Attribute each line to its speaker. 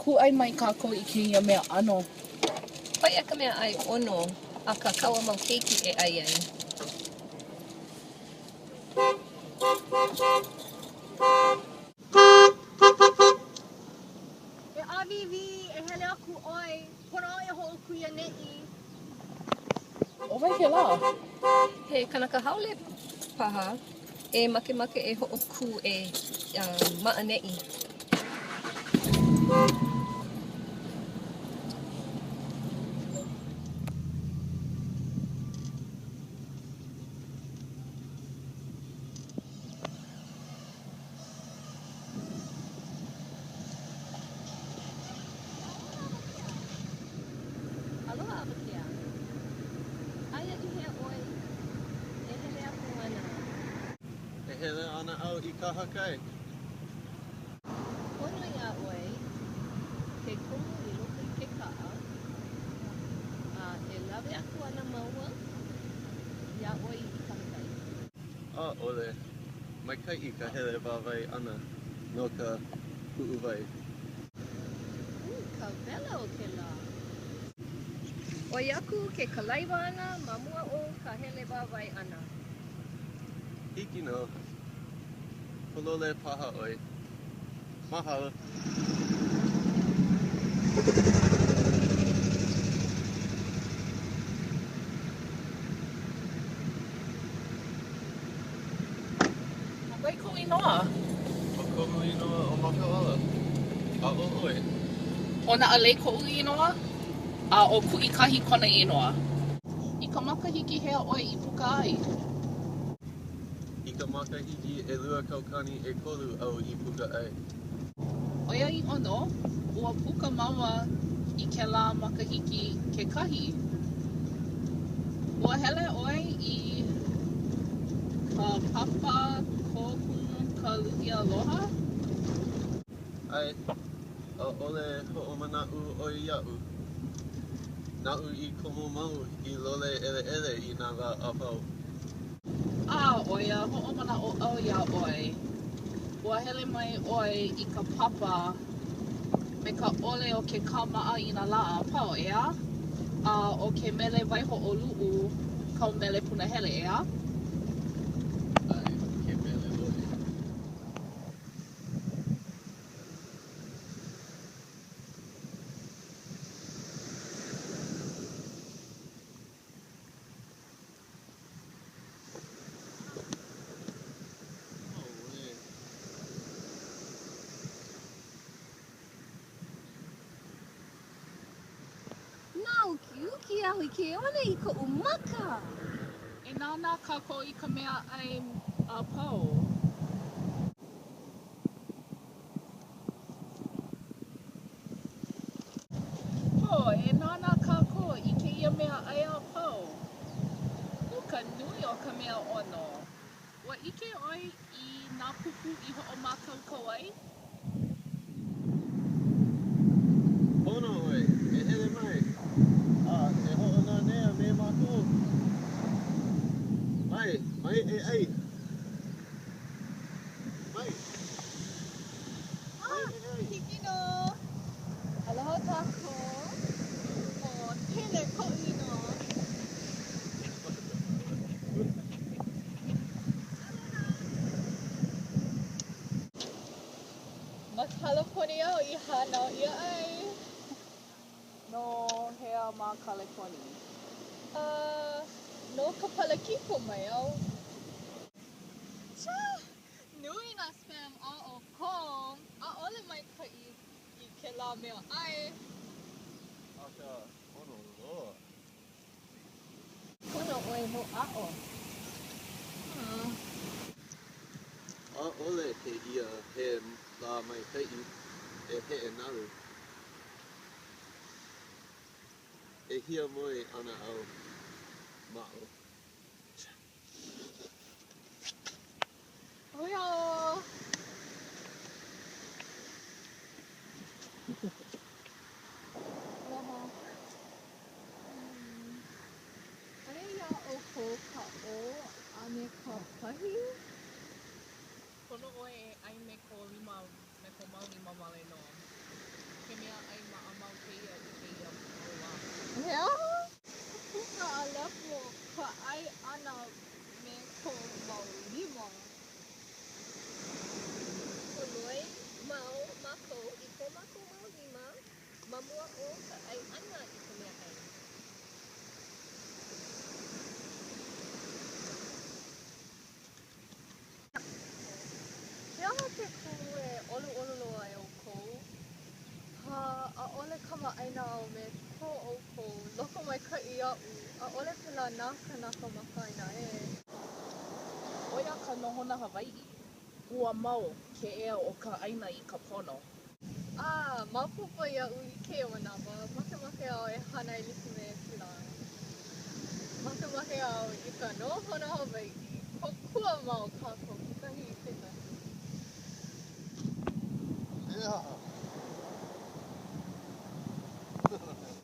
Speaker 1: Kūʻai mai kākou i kēia mea ʻano.
Speaker 2: Paia ka mea ʻai ʻono a kā kāua mau keiki e ʻai ai.
Speaker 3: E ʻāwīwī, e hele aku ʻoe, pono au e hoʻokū i ʻaneʻi.
Speaker 1: ʻO wai kēlā?
Speaker 2: He kanaka haole paha e makemake e hoʻokūʻē ma ʻaneʻi. Aloha awakea. Aia i hea ʻoe e hele aku ana?
Speaker 4: E hele ana au i kahakai.
Speaker 2: Pono iā ʻoe ke komo i loko i ke kaʻa, a e lawe aku ana māua iā ʻoe i kahakai.
Speaker 4: ʻAʻole. Maikaʻi ka hele wāwae ʻana no ka puʻuwai.
Speaker 2: Ū, ka wela o kēlā. ʻOi aku ke kalaiwa ʻana ma mua o ka hele wāwae ʻana.
Speaker 4: Hiki nō. Pololei paha ʻoe. Mahalo.
Speaker 1: ʻO wai kou inoa?
Speaker 4: ʻO koʻu inoa ʻo Makaʻala. A ʻo ʻoe?
Speaker 1: ʻO Naʻalei koʻu inoa, a ʻo Kuʻikahi kona inoa. I ka makahiki hea ʻoe i puka ai?
Speaker 4: I ka makahiki 2003 au i puka ai.
Speaker 1: ʻOiaʻiʻo nō, ua puka māua i kēlā makahiki kekahi. Ua hele ʻoe i ka papa kohu ka luhi aloha?
Speaker 4: ʻAe, ʻaʻole hoʻomanaʻo ʻoe iaʻu. Naʻu i komo mau i lole ʻeleʻele i nā lā a pau.
Speaker 1: A, ʻo ia, hoʻomanaʻo au iā ʻoe. Ua hele mai ʻoe i ka papa me ka ʻole o ke kāmaʻa i nā lā a pau, ʻeā? A ʻo ke mele waihoʻoluʻu kāu mele punahele, ʻeā?
Speaker 4: ʻAe, ke mele ʻoe. Auē.
Speaker 2: Nāukiuki au i ke one i koʻu maka!
Speaker 1: E nānā kākou i ka mea ʻai a pau. Pō, e nānā kākou i kēia mea ʻai a pau. Ū ka nui o ka mea ʻono. Ua ʻike ʻoe i nā pūpū i hoʻomākaukau ai?
Speaker 4: Pono ʻoe e hele mai a e hoʻonanea me mākou. Mai, mai e ʻai. Mai.
Speaker 3: Ah, hiki nō. Aloha kākou. ʻO Taylor koʻu inoa. Ma Kaleponi au i hānau ʻia ai.
Speaker 1: No hea ma Kaleponi?
Speaker 3: Uh, no ka Palakiko mai au. Tsā! Nui nā spam a ʻoukou, ʻaʻole maikaʻi i kēlā mea ʻai.
Speaker 4: Akā, ʻono loa.
Speaker 2: Pono ʻoe hoʻāʻo.
Speaker 4: ʻAʻole kēia he lā maikaʻi e heʻenalu. E hiamoe ana au maʻo.
Speaker 3: Aloha! Aloha. Aia iā ʻoukou ka ʻō a me ka pahi?
Speaker 1: Pono ʻoe e ʻai me ko lima, me ko mau lima wale nō. He mea ʻai maʻamau kēia i kēia mau lā.
Speaker 3: He aha? Ka puka a lepo ka ʻai ʻana me kou mau lima.
Speaker 2: Holoi mau mākou i ko mākou mau lima ma mua o ka ʻai ʻana i ka meaʻai.
Speaker 3: He aha ke kumu e ʻoluʻolu loa ai ʻoukou? Hā, ʻaʻole kamaʻāina au me ko ʻoukou lokomaikaʻi iaʻu, ʻaʻole pēlā nā kānaka ma ka ʻāina ʻē.
Speaker 1: ʻO ia ka nohona Hawaiʻi. Ua mau ke ea o ka ʻāina i ka pono.
Speaker 3: A, maopopo iaʻu i kēia manawa, makemake au e hana e like me kēlā. Makemake au i ka nohona Hawaiʻi. Kōkua mau kākou kekahi i kekahi.
Speaker 4: He aha?